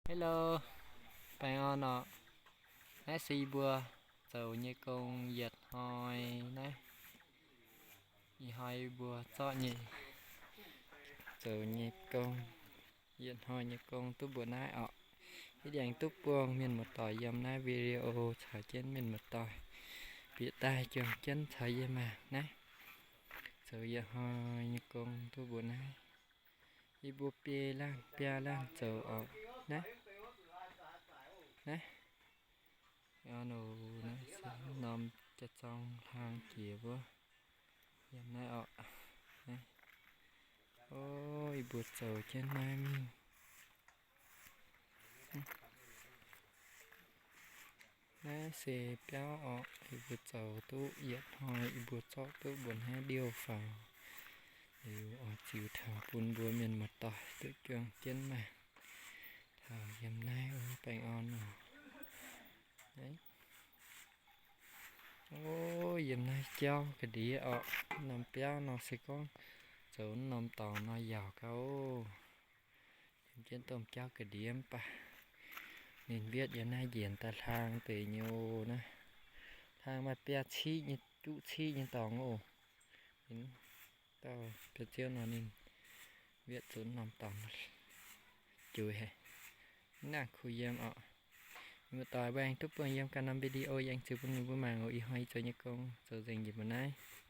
Hello, baengh orn orqc. Naaiv se yie mbuo zoux nyei gong yietc hnoi naaiv. Ih hnoi yie mbuo zorqv nyei, zoux nyei gong, yietc hnoi nyei gong duqv mbuo naaiv orqc. Hitv aengx duqv buangh mienh muoz-doic yiem naaiv video caux jienv mienh muoz-doic bieqc daaih juangc jienv caux yie mangc naaiv. Zoux yietc hnoi nyei gong duqv mbuo naaiv. Yie mbuo biei laanh biaa laanh zoux orqc. Naaiv, naaiv, naaiv se norm jaax zorng hlang jiex wuov. Yiem naaiv orqc. Naaiv, o, yie mbuo zoux jienv naaiv mingh. Naaiv se biauv orqc. Yie mbuo zoux duqv yietc hnoi, yie mbuo zorqv duqv mbuo naaiv liouh faaux. Liuz oix ziux taux bun mbuo mienh muoz-doic duqv juangc jienv mangc taux yiem naaiv wuov baengh orn oc. O, yiem naaiv jauv ga'ndiev orqc. Norm biauv nor se gorngv zoux norm dorngx nor yaauc gauh. Yiem jienv domh jauv ga'ndiev mv baac ninh wetv yiem naaiv njiec daaih hlang deix nyei oc. Naaiv hlang maaih biaa ciqv nyei, juqv ciqv nyei dorngx oc. Dauh biauv-ziouv nor ninh wetv zuqc norm dorngx juix haic. Mv nangc kuh yiem orqc. Mienh muoz-doic, mbuo aengx duqv buangh yiem ganh norm video yie aengx ziux bun ninh mbuo mangc oc. Ih hnoi yie zoux nyei gong zoux nzengc njiec mbuo naaiv.